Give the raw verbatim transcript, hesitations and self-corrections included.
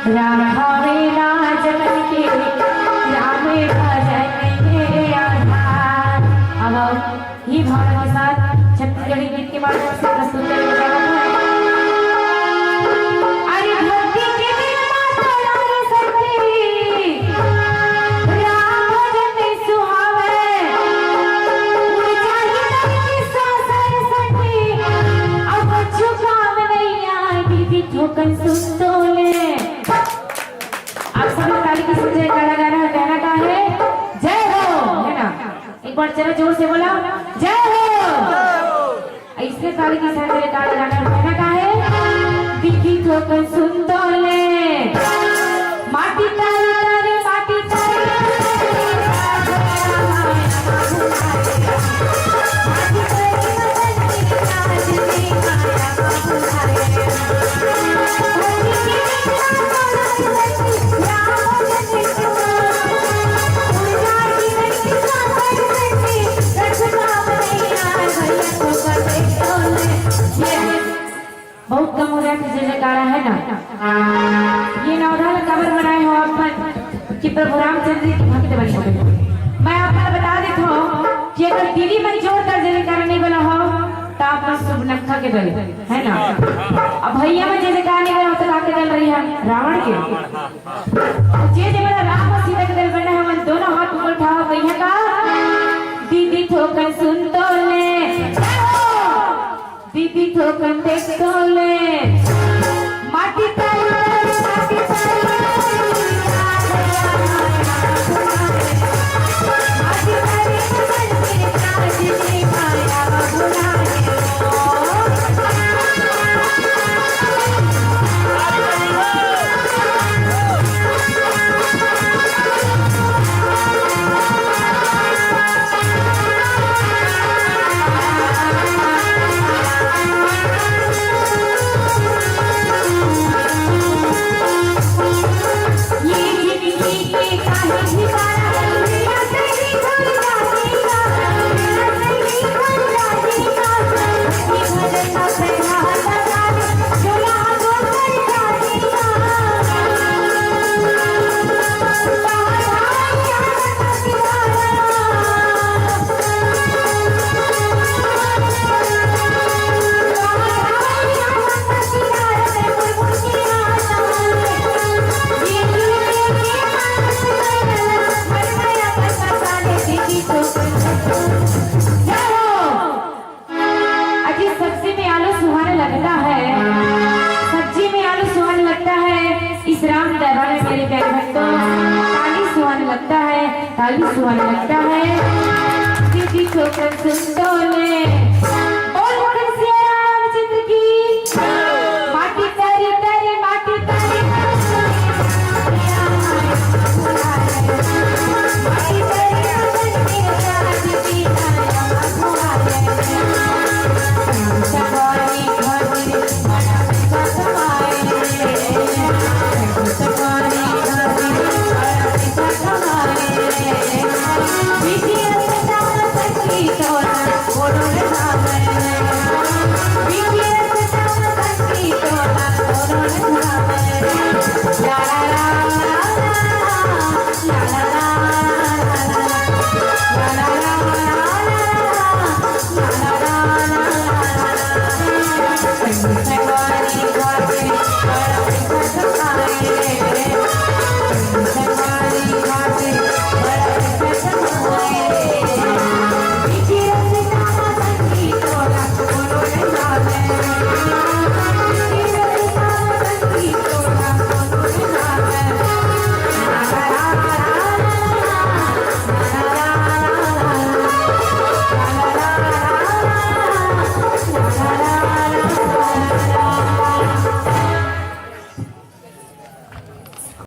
राम भावे राजन के, राम भजन के आधार। अब ये भावना के साथ छत्तीसगढ़ी गीत के माध्यम से प्रस्तुत करेंगे। अरे भक्ति के बिन माता रानी सखी, राम भजन नहीं सुहावे। उड़ जाही तन के सासर सखी, अब झुकाव नैया दीदी ठोकन सुन तो ले। आप सब लोग ताली के साथ जयकारा गाना है, कहना का है, जय हो, है ना? एक बार जरा जोर से बोला, जय हो। ऐसे ताली के साथ जयकारा गाना है, कहना का है, दीदी ठोकन सुन तो ले। माटी तारी तारी, माटी तारी तारी। बहुत कम हो जाए तो जय जयकारा है ना। ये नवधा ला काबर बनाए हो आप मन कि प्रभु रामचंद्र जी के भक्त बन सके। मैं आप ला बता देता हूँ कि अगर दीदी मन जोरदार जय जयकारा नहीं बना हो तो आप मन सुपनखा के दल है ना। अब भैया मन जय जयकारा नहीं बना हो तो काके दल रही है, रावण के। जे जे मन राम और सीता के दल बना है, मन दोनों हाथ ऊपर उठाओ, कहिया का दीदी ठोकन सुन तो ले। जय हो। दीदी ठोकन देख तो ले। माटी तारी तारी, माटी तारी तारी। माटी तारी तारी, माटी तारी तारी। अजी, सब्जी में आलू सुहाने लगता है, सब्जी में आलू सुहाने लगता है। इस राम दरबार में मेरे प्यारे भक्तों, ताली सुहाने लगता है, ताली सुहाने लगता है। दीदी ठोकन सुन तो ले। बोल बोल सिया रामचंद्र की। माटी तारी तारी, माटी तारी।